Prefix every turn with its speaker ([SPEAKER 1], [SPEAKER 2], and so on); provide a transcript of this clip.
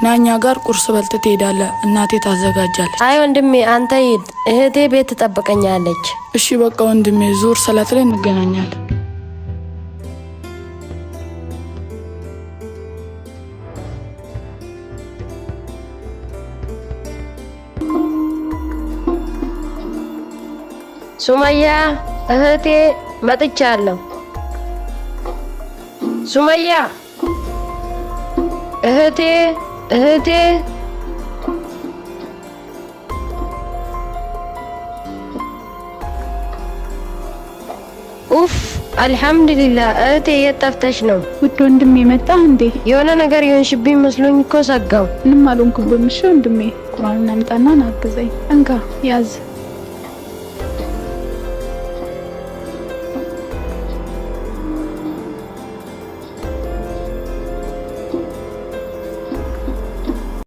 [SPEAKER 1] ና እኛ ጋር ቁርስ በልተህ ትሄዳለህ። እናቴ ታዘጋጃለች።
[SPEAKER 2] አይ ወንድሜ አንተ ሂድ፣ እህቴ ቤት ትጠብቀኛለች።
[SPEAKER 1] እሺ በቃ ወንድሜ፣ ዙር ሰላት ላይ እንገናኛለን።
[SPEAKER 2] ሱመያ እህቴ መጥቻለሁ። ሱመያ እህቴ እህቴ። ኡፍ አልሐምዱሊላህ። እህቴ የት ጠፍተሽ ነው?
[SPEAKER 3] ውድ ወንድሜ መጣ እንዴ?
[SPEAKER 2] የሆነ ነገር የሆንሽብኝ መስሎኝ እኮ ሰጋው።
[SPEAKER 3] ምንም አልሆንኩብህም። እሺ ወንድሜ፣ ቁርአኑን አምጣና ና አግዘኝ። እንካ ያዝ።